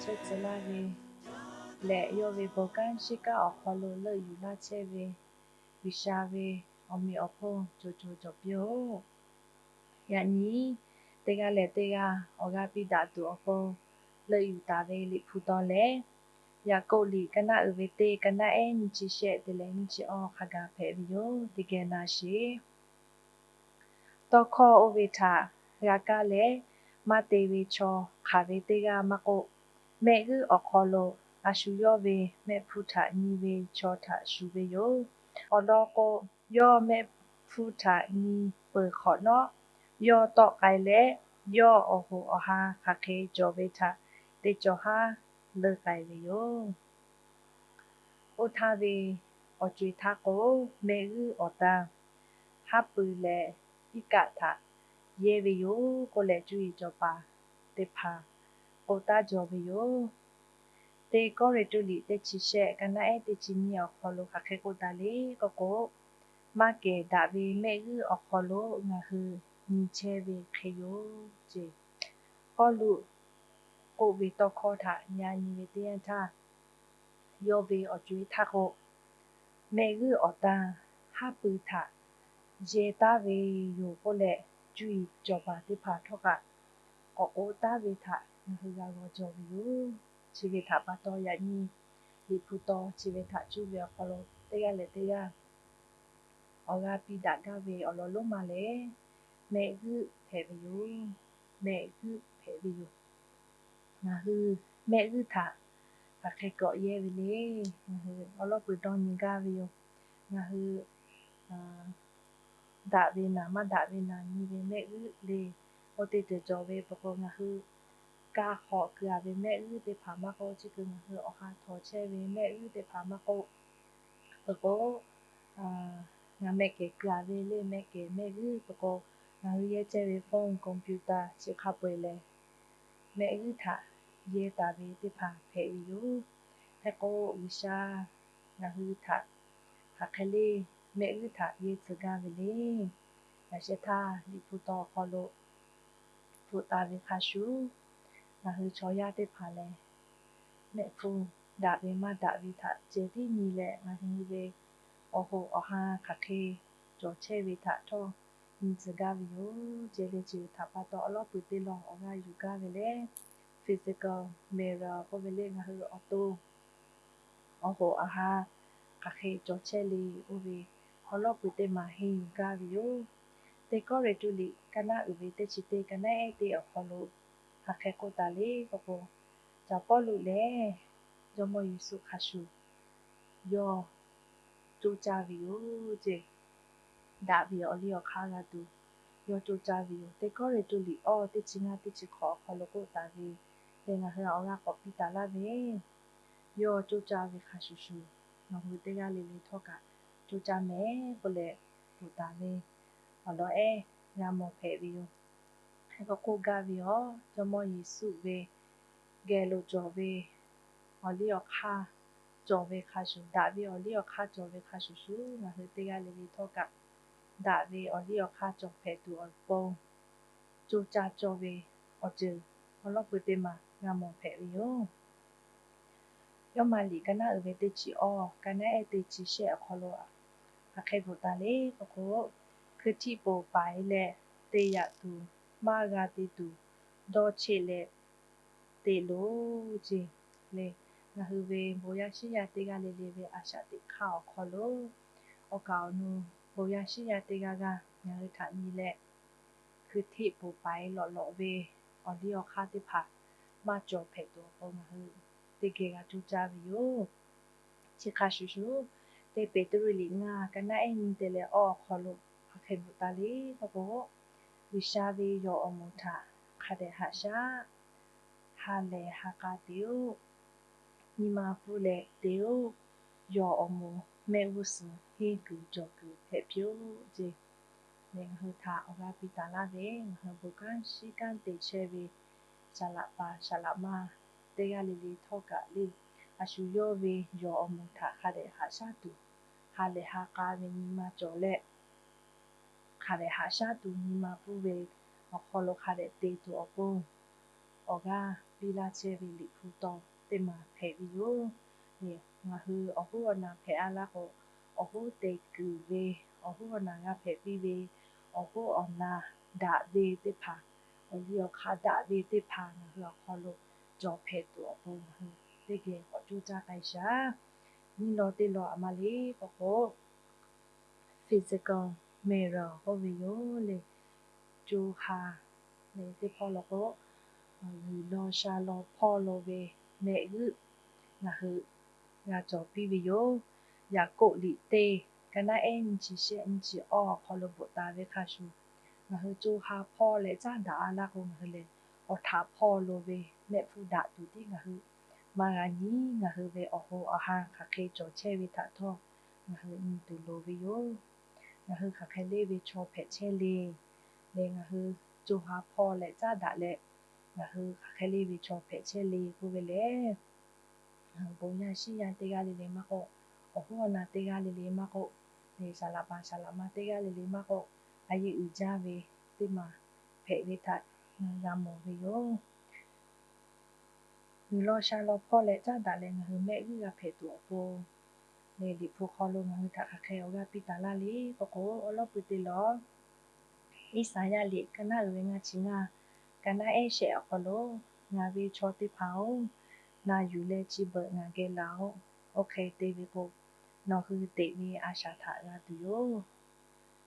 Teˇ tcuh laˇ ve lehˬ, yawˇ ve bon kanˉ shiˉ kanˉ awˬ hk'aw lo leuˆ yuˬ laˇ chehˇ ve G'uiˬsha ve awˬ meꞈ awˬ hponˇ co co cawˬ piˇ-oˆ. Yaꞈ nyi teˇ g'aˇ leh teˇ g'aˇ awˬ g'aˇ piˇ daꞈ tuˬ awˬ pon leuˆ yuˬ taˍ ve Liꞈ hpu taw lehˬ, Yaˍkoˆ liꞈ ka naˆ uiˍ ve teˇ, ka naˆ ehˉ nyiˇ chi shehˆ te leh nyiˇ chi awˇ hk'a gaˬ hpehꞈ ve yoˬ. Teˇ geh na sheˍ. Tawˇ hkawˇ oˇ ve htaꞈ g'a kaˇ leh maˇ te ve chaw hk'aˬ ve teˇ g'aˇ maˇ k'oˆ, mehˆ g'uiˉ awˬ hk'aw lo a shu yawˇ ve mehˆ hpfuhˇ htaꞈ nyi ve chaw htaꞈ shuˍ ve yoˬ. Awˬ lawn k'o, yawˇ mehˆ hpfuhˇ htaꞈ nyi peuˬ hk'awꞈ nawˉ, yawˇ tawˆ k'ai leh, yawˇ awˬ hoꞈ awˬ ha hk'aˬ hk'e cawˬ ve htaꞈ teˇ cawˬ haˉ leuˆ k'ai ve yoˬ. Oˇ htaˇ ve awˬ co e htaˇ k'o, mehˆ g'uiˉ awˬ tan haˉ pui leh iˉ kaˆ htaꞈ yehˇ ve yoˬ k'oˆ leh, cuˇ yiˍ cawˬ paˍ teˇ hpaˍ k'oˆ taˉ jaw ve yoˬ. Teˇ Kawˇrenˍhtuˆ liꞈ teˇ chi shehˆ, ka naˆ ehˉ teˇ chi nyiˇ awˬ hk'aw lo hk'aˬ hk'e k'oˆ taˍ le k'oˆ k'o, maˇ kehˬ daꞈ ve mehˆ g'uiˉ awˬ hk'aw lo ngaˬ hui nyi chehˇ ve hk'e yoˬ ce. Pawˇluꞈ k'oˆ ve tawˇ hkawˇ htaꞈ nyi nyi ve teˇ yanˇ htaˇ, yawˇ ve awˬ co e htaˇ k'o, mehˆ g'uiˉ awˬ tan haˉ pui htaꞈ yehˇ taˉ ve yoˬ k'oˆ leh, cuˇ yiˍ cawˬ paˍ teˇ hpaˍ htawˇ kaꞈ k'awꞈ k'oˆ taˉ ve htaꞈ ngaˬ hui g'a g'aw jaw ve yoˬ. Chi ve htaꞈ pa taw yaꞈ nyi Liꞈ hpu taw chi ve htaꞈ cuˇ ve awˬ hk'aw lo teˇ g'aˇ leh teˇ g'aˇ awˬ g'aˇ piˇ daꞈ gaˇ ve awˬ lawn lonˉ ma lehˬ, mehˆ g'uiˉ hpehꞈ ve yoˬ. Mehˆ g'uiˉ hpehꞈ ve yoˬ. Ngaˬ hui mehˆ g'uiˉ htaꞈ hk'aˬ hk'e kawꞈ yehˇ ve le. Ngaˬ hui awˬ lawˉ peuˬ dawˇ nyi gaˇ ve yoˬ. Ngaˬ hui daꞈ ve naˍ maˇ daꞈ ve naˍ nyi ve mehˆ g'uiˉ le. Oˇ teˇ ceuˬ cawˬ ve peuˬ k'o, ngaˬ hui ka hk'awꞈ keu-a ve mehˆ g'uiˉ teˇ hpaˍ maˇ k'oˆ, chi keu ngaˬ hui awˬ ha htawꞈ chehˇ ve mehˆ g'uiˉ teˇ hpaˍ maˇ k'oˆ, peuˬ k'o, ngaˬ mehˆ kehˬ keu-a ve le mehˆ kehˬ mehˆ g'uiˉ peuˬ k'o, ngaˬ hui yehˇ chehˇ ve phone, computer chi hk'a peu-eˬ lehˬ, mehˆ g'uiˉ htaꞈ yehˇ taˍ ve teˇ hpaˍ hpehꞈ ve yoˬ. Hk'e k'o, G'uiˬsha ngaˬ hui htaꞈ hk'aˬ hk'e le mehˆ g'uiˉ htaꞈ yehˇ tcuh gaˇ ve le. Yaꞈ sheh htaˇ Liꞈ hpu taw awˬ hk'aw lo bvuhꞈ taˍ ve hk'a shuˍ, ngaˬ hui chaw yaˇ teˇ hpaˍ lehˬ, mehˆ hpfuhˇ daꞈ ve maˇ daꞈ ve htaꞈ ceh tiˉ nyi leh, ngaˬ hui ve awˬ hoꞈ awˬ ha hk'aˬ hk'e cawˬ chehˇ ve htaꞈ htawˇ nyi tcuh gaˇ ve yoˬ. Ceh ve chi ve htaꞈ pa taw awˬ lawˉ peuˬ teˇ lawn awˬ g'aˇ yuˬ gaˇ ve lehˬ, physical mirror k'oˆ ve le, ngaˬ hui awˬ to awˬ hoꞈ awˬ ha hk'aˬ hk'e cawˬ chehˇ le, oˇ ve awˬ lawˉ peuˬ teˇ maˬ henˇ yuˬ gaˇ ve yoˬ. Teˇ Kawˇrenˍhtuˆ liꞈ ka naˆ uiˍ ve teˇ chi teˇ, ka naˆ ehˉ teˇ awˬ hk'aw lo hk'aˬ hk'e k'oˆ taˍ le k'oˆ k'o, Caˍ Pawˇluꞈ lehˬ Jawˇmawˇ Yeˍsuˆ hk'a shuˍ yawˇ coˇ caˇ ve yoˬ ce. Daꞈ ve awˬ liˇ awˬ hk'aˇ g'a tuˬ yawˇ coˇ caˇ ve yoˬ. Teˇ Kawˇrenˍhtuˆ liꞈ awˇ teˇ chi ngaˇ teˇ chi hk'awꞈ awˬ hk'aw lo k'oˆ taˍ ve lehˬ, ngaˬ hui awˬ g'aˇ k'awꞈ piˇ taˍ laˇ ve, yawˇ coˇ caˇ ve hk'a shuˍ shuˍ, nawˬ hui teˇ g'aˇ le le htawˇ kaꞈ coˇ caˇ mehˍ k'oˆ leh bvuhꞈ taˍ ve awˬ lawn ehˉ g'a mawˬ hpehꞈ ve yoˬ. Hk'e k'o k'oˆ gaˇ ve yoˬ, Jawˇmawˇ Yeˍsuˆ ve geh lo cawˬ ve awˬ liˇ awˬ hk'aˇ cawˬ ve hk'a shuˍ, daꞈ ve awˬ liˇ awˬ hk'aˇ cawˬ ve hk'a shuˍ shuˍ, ngaˬ hui teˇ g'aˇ le le htawˇ kaꞈ daꞈ ve awˬ liˇ awˬ hk'aˇ cawˬ hpehꞈ tuˬ awˬ pon coˇ caˇ cawˇ ve awˬ ceuˬ awˬ lawˉ peuˬ teˇ maˬ g'a mawˬ hpehꞈ ve yoˬ. Yawˇ ma liꞈ ka naˆ uiˍ ve teˇ chi awˇ, ka naˆ ehˉ teˇ chi shehˆ awˬ hk'aw lo hk'aˬ hk'e bvuhꞈ taˍ le k'oˆ k'o, hkui htiˆ poˬ paiˍ leh te yaꞈ tuˬ maˇ g'a te tuˬ dawˇ cheˆ leh te loˬ ce le. Ngaˬ hui ve bon yaˇ shiˉ yaˇ teˇ g'aˇ le le ve a shaꞈ teꞈ hk'aˇ awˬ hk'aw lo, awˬ kaˍ awˬ nu bon yaˇ shiˉ yaˇ teˇ g'aˇ g'aˇ ngaˬ hui htaꞈ nyi leh, hkui htiˆ poˬ paiˍ lawꞈ lawꞈ ve awˬ liˇ awˬ hk'aˇ teˇ hpaˍ maˇ cawˬ hpehꞈ tuˬ awˬ pon ngaˬ hui teˇ geh g'a coˇ caˇ ve yoˬ. Chi hk'a shuˍ shuˍ, teˇ Peˍtruˆ liꞈ ngaˇ, ka naˆ ehˉ nyiˇ te leh awˇ awˬ hk'aw lo hk'aˬ hk'e bvuhꞈ taˍ le k'oˆ k'o, G'uiˬsha ve yawˬ awˬ moˍ htaꞈ hk'a dehꞈ haꞈ shaˉ ha lehˬ ha k'a te-oˬ. Nyi ma pfuhˇ leh te-oˬ. Yawˬ awˬ moˍ mehˆ g'uˇ suhˍ henˇ kuiˬ cawˬ kuiˬ hpehꞈ piˇ-oˆ ce. Lehˬ, ngaˬ hui htaꞈ awˬ g'aˇ piˇ taˍ laˇ ve, ngaˬ hui bon kanˉ shiˉ kanˉ te chehˇ ve saˍ laꞈ paˍ saˍ laꞈ ma teˇ g'aˇ le le htawˇ kaꞈ le, a shu yawˇ ve yawˬ awˬ moˍ htaꞈ hk'a dehꞈ haꞈ shaˉ tuˬ, ha lehˬ ha k'a ve nyi ma cawˬ leh, hk'a dehꞈ haꞈ shaˉ tuˬ nyi ma pfuhˇ ve awˬ hk'aw lo hk'a dehꞈ te tuˬ awˬ pon awˬ g'aˇ piˇ laˇ chehˇ ve Liꞈ hpu taw teˇ maˬ hpehꞈ ve yoˬ. Ngaˬ hui awˬ hoˉ awˬ naˬ hpehꞈ a laˇ k'o, awˬ hoˉ te kuiˬ ve, awˬ hoˉ awˬ naˬ g'a hpehꞈ piˇ ve, awˬ hoˉ awˬ naˬ daꞈ ve teˇ hpaˍ, awˬ liˇ awˬ hk'aˇ daꞈ ve teˇ hpaˍ ngaˬ hui awˬ hk'aw lo cawˬ hpehꞈ tuˬ awˬ pon ngaˬ hui teˇ geh k'awꞈ coˇ caˇ k'ai shaˍ. Nyiˇ law teˇ law aˬ ma le k'oˆ k'o, physical mirror k'oˆ ve yoˬ le. Co ha le teˇ hpawˇ law k'o, g'uiˬ law sha law hpawˇ lo ve mehˆ g'uˇ ngaˬ hui g'a cawˬ piˇ ve yoˬ. Yaˍkoˆ liꞈ teˇ ka naˉ ehˉ nyiˇ chi shehˆ nyiˇ chi awˇ awˬ hk'aw lo bvuhꞈ taˍ ve hk'a shuˍ, ngaˬ hui co ha hpawˇ leh caˉ daꞈ a laˇ k'o, ngaˬ hui lehˬ awˬ htaꞈ hpawˇ lo ve mehˆ hpfuhˇ daꞈ tuˬ tiˉ ngaˬ hui maˇ g'a nyi. Ngaˬ hui ve awˬ hoꞈ awˬ han hk'aˬ hk'e cawˬ chehˇ ve htaꞈ htawˇ ngaˬ hui nyi tuˬ loˍ ve yoˬ. Ngaˬ hui hk'aˬ hk'e leˇ ve chaw hpehꞈ chehˇ le. Lehˬ ngaˬ hui co ha hpawˇ leh caˉ daꞈ leh, ngaˬ hui hk'aˬ hk'e leˇ ve chaw hpehꞈ chehˇ le k'oˆ ve lehˬ, bon yaˇ shiˉ yaˇ teˇ g'aˇ le le maˇ k'oˆ, awˬ hoˉ awˬ naˬ teˇ g'aˇ le le maˇ k'oˆ, saˍ laꞈ paˍ saˍ laꞈ ma teˇ g'aˇ le le maˇ k'oˆ, a yeˇ uiˍ jaˇ ve teˇ maˬ hpehꞈ ve htaꞈ g'a mawˬ ve yoˬ. G'uiˬ law sha law hpawˇ leh caˉ daꞈ leh ngaˬ hui mehˆ g'uˇ g'a hpehꞈ tuˬ awˬ pon lehˬ, Liꞈ hpu hk'aw lo ngaˬ hui htaꞈ hk'aˬ hk'e awˬ g'aˇ piˇ taˍ laˇ le k'oˆ k'o, awˬ lawˉ pui te lawˬ Iˉsaˍyaˆ liꞈ ka naˉ uiˍ ve ngaˇ chi ngaˇ, ka naˉ ehˉ shehˆ awˬ hk'aw lo, Ngaˬ ve chaw teˇ hpaˍ-oˬ, na yuˬ leh chi beuꞈ ngaˬ geh laˬ-oꞈ. Oˇ hk'e te ve k'o, nawˬ hui teꞈ ve a shaꞈ htaꞈ g'a tuˬ yoˬ.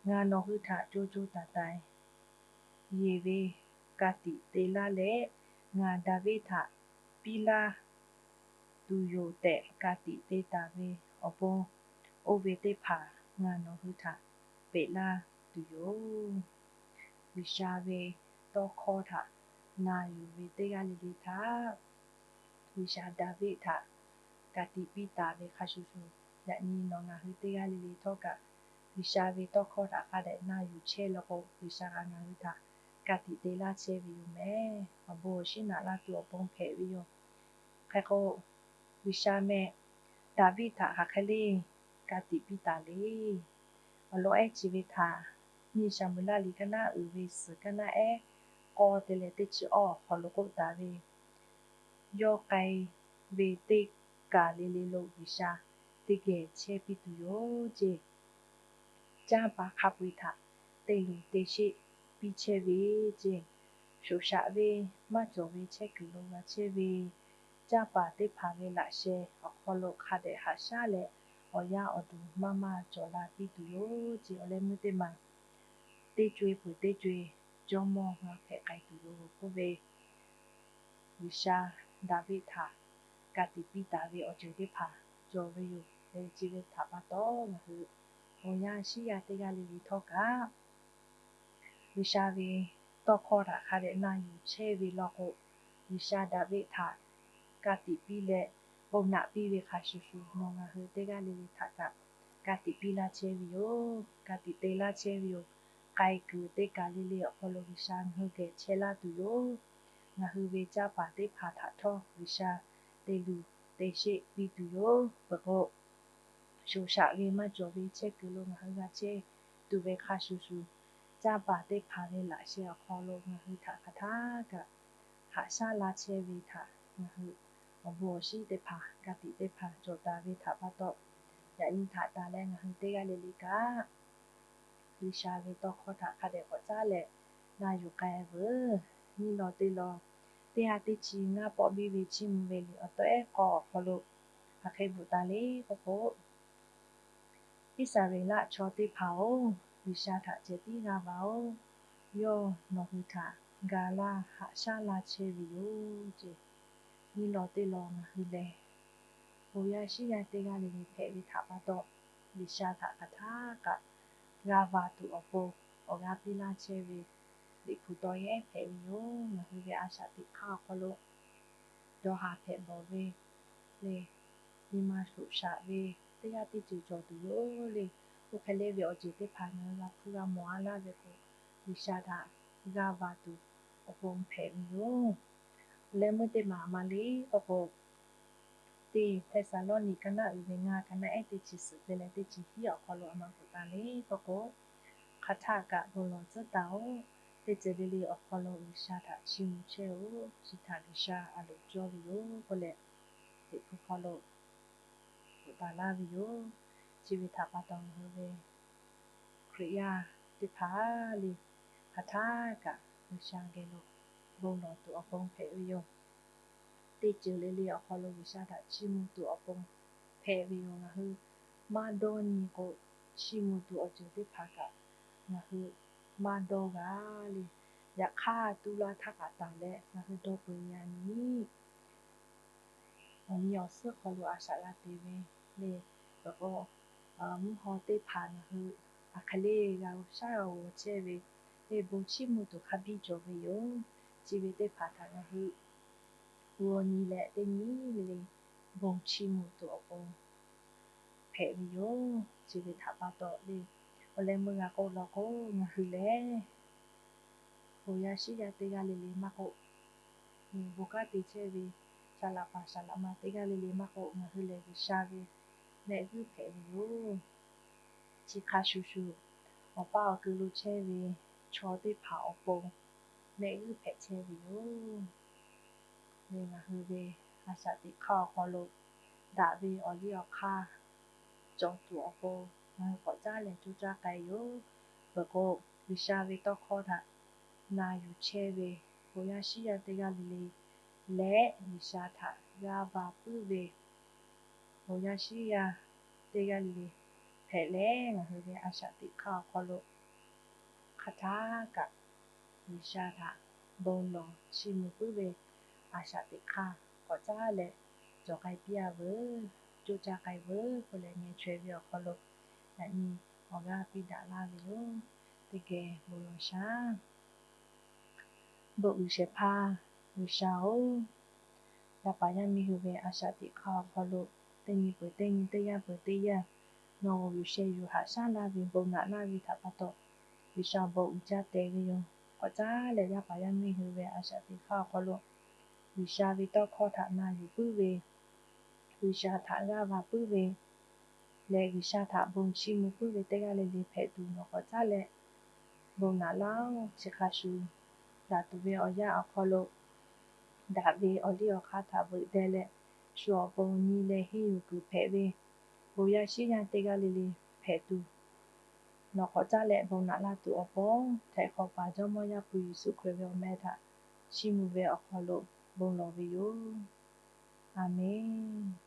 Ngaˬ nawˬ hui htaꞈ co co taiˍ taiˍ yeˬ ve ka tiꞈ te laˇ leh, ngaˬ Daˍviˆ htaꞈ piˇ laˇ tuˬ yoˬ tehꞈ ka tiꞈ te taˍ ve awˬ pon, oˇ ve teˇ hpaˍ ngaˬ nawˬ hui htaꞈ peꞈ laˇ tuˬ yoˬ. G'uiˬsha ve tawˇ hkawˇ htaꞈ na yuˬ ve teˇ g'aˇ le le htaꞈ G'uiˬsha Daˍviˆ htaꞈ ka tiꞈ piˇ taˍ ve hk'a shuˍ shuˍ, yaꞈ nyi nawˬ ngaˬ hui teˇ g'aˇ le le htawˇ kaꞈ, G'uiˬsha ve tawˇ hkawˇ htaꞈ hk'a dehꞈ na yuˬ chehˇ law k'o, G'uiˬsha kaꞈ ngaˬ hui htaꞈ ka tiꞈ te laˇ chehˇ ve yoˬ mehˍ. Awˬ bon awˬ shinˉ naꞈ laˇ tuˬ awˬ pon hpehꞈ ve yoˬ. Hk'e k'o, G'uiˬsha mehˆ Daˍviˆ htaꞈ hk'aˬ hk'e le ka tiꞈ piˇ taˍ le. Awˬ lawn ehˉ chi ve htaꞈ nyiˇ Saˍmo-eˍlaˆ liꞈ ka naˉ uiˍ ve suhˍ ka naˉ ehˉ k'awˇ te leh teˇ chi awˇ awˬ hk'aw lo k'oˆ taˍ ve, yawˇ k'ai ve teˇ kaˬ le le lo G'uiˬsha teˇ geh chehˇ piˇ tuˬ yoˬ ceˇ. Canˇ paˍ hk'a peu-eˬ htaꞈ te luˬ te sheˆ piˇ chehˇ ve ceˇ. Shoꞈ shaꞈ ve maˇ cawˬ ve chehˇ kuiˬ lo g'a chehˇ ve, canˇ paˍ teˇ hpaˍ ve laꞈ sheh awˬ hk'aw lo hk'a dehꞈ haꞈ shaˉ leh, awˬ yaˇ awˬ duˬ maˇ maˇ cawˬ la piˇ tuˬ yoˬ ceˇ. Awˬ leh meuˇ teˇ maˬ teˇ co-e peuˬ teˇ co-e jawˇmawˇ g'a hpehꞈ k'ai tuˬ yoˬ k'oˆ ve, G'uiˬsha Daˍviˆ htaꞈ ka tiꞈ piˇ taˍ ve awˬ ceuˬ teˇ hpaˍ cawˬ ve yoˬ. Leh chi ve htaꞈ pa taw, ngaˬ hui awˬ yaˇ shiˉ yaˇ teˇ g'aˇ le le htawˇ kaꞈ, G'uiˬsha ve tawˇ hkawˇ htaꞈ hk'a dehꞈ na yuˬ chehˇ ve law k'o, G'uiˬsha Daˍviˆ htaꞈ ka tiꞈ piˇ leh bon naꞈ piˇ ve hk'a shuˍ shuˍ, nawˬ ngaˬ hui teˇ g'aˇ le le htaꞈ kaꞈ ka tiꞈ piˇ laˇ chehˇ ve yoˬ. Ka tiꞈ te laˇ chehˇ ve yoˬ. K'ai kuiˬ teˇ kaˬ le le awˬ hk'aw lo G'uiˬsha ngaˬ hui geh chehˇ laˇ tuˬ yoˬ. Ngaˬ hui ve canˇ paˍ teˇ hpaˍ htaꞈ htawˇ G'uiˬsha te luˬ te sheˆ piˇ tuˬ yoˬ. Peuˬ k'o, shoꞈ shaꞈ ve maˇ cawˬ ve chehˇ kuiˬ lo ngaˬ hui g'a chehˇ tuˬ ve hk'a shuˍ shuˍ, canˇ paˍ teˇ hpaˍ ve laꞈ sheh awˬ hk'aw lo ngaˬ hui htaꞈ hk'aˬ htaˇ kaꞈ haꞈ shaˉ laˇ chehˇ ve htaꞈ ngaˬ hui awˬ bon awˬ shinˉ teˇ hpaˍ, ka tiꞈ teˇ hpaˍ cawˬ taˍ ve htaꞈ pa taw, yaꞈ nyi htaꞈ tanˬ leh ngaˬ hui teˇ g'aˇ le le kaꞈ, G'uiˬsha ve tawˇ hkawˇ htaꞈ hk'a dehꞈ k'awꞈ caˉ leh na yuˬ k'ai veuˬ. Nyiˇ law teˇ law, teˇ ha teˇ chi ngaˇ pawˆ biˇ ve Chiˇ mvuh ve liꞈ awˬ tawˇ ehˉ k'awˇ awˬ hk'aw lo hk'aˬ hk'e bvuhꞈ taˍ le k'oˆ k'o, Iˉsaˍreˍlaˆ chaw teˇ hpaˍ-oˬ, G'uiˬsha htaꞈ cehˬ tiˉ g'a vaˬ-oˬ. Yawˇ nawˬ hui htaꞈ ga laˇ haꞈ shaˉ laˇ chehˇ ve yoˬ ceˇ. Nyiˇ law teˇ law ngaˬ hui lehˬ, awˬ yaˇ shiˉ yaˇ teˇ g'aˇ le le hpehꞈ ve htaꞈ pa taw, G'uiˬsha htaꞈ hk'aˬ htaˇ kaꞈ g'a vaˬ tuˬ awˬ pon awˬ g'aˇ piˇ laˇ chehˇ ve Liꞈ hpu tawˇ yehˉ hpehꞈ ve yoˬ. Ngaˬ hui ve a shaꞈ teꞈ hk'aˇ awˬ hk'aw lo dawˇ haˍ hpehꞈ bawˬ ve le, nyi ma shoꞈ shaꞈ ve teˇ g'aˇ teˇ ceuˬ cawˬ tuˬ yoˬ le. Oˇ hk'e le ve awˬ ceuˬ teˇ hpaˍ ngaˬ hui g'a hpuˇ g'a mawˬ a laˇ ve k'o, G'uiˬsha htaꞈ g'a vaˬ tuˬ awˬ pon hpehꞈ ve yoˬ. Awˬ leh meuˇ teˇ maˬ ma le k'oˆ k'o, teˇ Hteˇsaˍlawˇniˆ ka naˉ uiˍ ve ngaˇ ka naˉ ehˉ teˇ chi suhˍ te leh teˇ chi hiˉ awˬ hk'aw lo a ma bvuhꞈ taˍ le k'oˆ k'o, hk'aˬ htaˇ kaꞈ bon lawˬ tcuhˉ taˍ-oꞈ. Teˇ ceuˬ le le awˬ hk'aw lo G'uiˬsha htaꞈ chiˇ mvuh chehˇ-oˬ. Chi htaꞈ G'uiˬsha a loˍ cawˇ ve yoˬ k'oˆ leh, Liꞈ hpu hk'aw lo bvuhꞈ taˍ laˇ ve yoˬ. Chi ve htaꞈ pa taw ngaˬ hui ve Hkriꞈ yaˇ teˇ hpaˍ le, hk'aˬ htaˇ kaꞈ G'uiˬsha geh lo bon lawˬ tuˬ awˬ pon hpehꞈ ve yoˬ. Teˇ ceuˬ le le awˬ hk'aw lo G'uiˬsha htaꞈ chiˇ mvuh tuˬ awˬ pon hpehꞈ ve yoˬ. Ngaˬ hui maˇ dawˇ nyi k'o, chiˇ mvuh tuˬ awˬ ceuˬ teˇ hpaˍ kaꞈ ngaˬ hui maˇ dawˇ g'a le. Yaꞈ hk'aˇ, tu la htaˇ kaꞈ tanˬ leh ngaˬ hui dawˇ peuˬ ve a nyi, awˬ nyi awˬ suhˉ hk'aw lo a shaꞈ g'a te ve le. Peuˬ k'o, mvuhˇ haw teˇ hpaˍ ngaˬ hui aˬ hk'e le g'a shaˉ g'a g'aw chehˇ ve le, bon chiˇ mvuh tuˬ hk'a biˇ cawˬ ve yoˬ. Chi ve teˇ hpaˍ htaꞈ ngaˬ hui g'aw nyi leh teˇ nyi le le bon chiˇ mvuh tuˬ awˬ pon hpehꞈ ve yoˬ. Chi ve htaꞈ pa taw le, awˬ leh meuˇ g'a k'oˆ law k'o, ngaˬ hui lehˬ bon yaˇ shiˉ yaˇ teˇ g'aˇ le le maˇ k'oˆ, bon kanˉ te chehˇ ve saˍ laꞈ paˍ saˍ laꞈ ma teˇ g'aˇ le le maˇ k'oˆ, ngaˬ hui lehˬ G'uiˬsha ve mehˆ g'uˇ hpehꞈ ve yoˬ. Chi hk'a shuˍ shuˍ, awˬ paˇ awˬ keu lo chehˇ ve chaw teˇ hpaˍ awˬ pon mehˆ g'uˇ hpehꞈ chehˇ ve yoˬ. Ngaˬ hui ve a shaꞈ teꞈ hk'aˇ awˬ hk'aw lo daꞈ ve awˬ liˇ awˬ hk'aˇ cawˬ tuˬ awˬ pon ngaˬ hui k'awꞈ caˉ leh coˇ caˇ k'ai yoˬ. Peuˬ k'o, G'uiˬsha ve tawˇ hkawˇ htaꞈ na yuˬ chehˇ ve bon yaˇ shiˉ yaˇ teˇ g'aˇ le le leh G'uiˬsha htaꞈ g'aˇ va puiˉ ve bon yaˇ shiˉ yaˇ teˇ g'aˇ le le hpehꞈ leh, ngaˬ hui ve a shaꞈ teꞈ hk'aˇ awˬ hk'aw lo hk'aˬ htaˇ kaꞈ G'uiˬsha htaꞈ bon lawˬ chiˇ mvuh puiˉ ve a shaꞈ teꞈ hk'aˇ k'awꞈ caˉ leh cawˬ k'ai piˇ-a veuˬ, coˇ caˇ k'ai veuˬ k'oˆ leh, ngeh chaweh ve awˬ hk'aw lo yaꞈ nyi awˬ g'aˇ piˇ daꞈ laˇ ve yoˬ. Teˇ geh bon lawˬ shaˉ. Bon uiˍ shehˍ hpaˇ G'uiˬsha-oˬ, yaˇ paˍ yaˇ miˇ hui ve a shaꞈ teꞈ hk'aˇ awˬ hk'aw lo teˇ nyi peuˬ teˇ nyi, teˇ yanˇ peuˬ teˇ yanˇ, nawˬ g'aꞈ yuˬ sheh yuˬ haꞈ shaˉ laˇ ve bon naꞈ laˇ ve htaꞈ pa taw, G'uiˬsha bon uiˍ jaˇ tehꞈ ve yoˬ. K'awꞈ caˉ leh yaˇ paˍ yaˇ miˇ hui ve a shaꞈ teꞈ hk'aˇ awˬ hk'aw lo G'uiˬsha ve tawˇ hkawˇ htaꞈ na yuˬ puiˉ ve, G'uiˬsha htaꞈ g'aˇ va puiˉ ve leh G'uiˬsha htaꞈ bon chiˇ mvuh puiˉ ve teˇ g'aˇ le le hpehꞈ tuˬ nawˬ k'awꞈ caˉ leh bon naꞈ laˇ-oˬ. Chi hk'a shuˍ, daꞈ tuˬ ve awˬ yanˇ awˬ hk'aw lo daꞈ ve awˬ liˇ awˬ hk'aˇ htaꞈ veuꞈ deh leh, shu awˬ pon nyi leh henˇ yuˬ kuiˬ hpehꞈ ve bon yaˇ shiˉ yaˇ teˇ g'aˇ le le hpehꞈ tuˬ nawˬ k'awꞈ caˉ leh bon naꞈ laˇ tuˬ awˬ pon, Htaiˍ hk'aw paˍ Jawˇmawˇ Yaˇ hpu Yeˍsuˆ Hkriꞈ ve awˬ meh htaꞈ chiˇ mvuh ve awˬ hk'aw lo bon lawˬ ve yoˬ. A menˬ.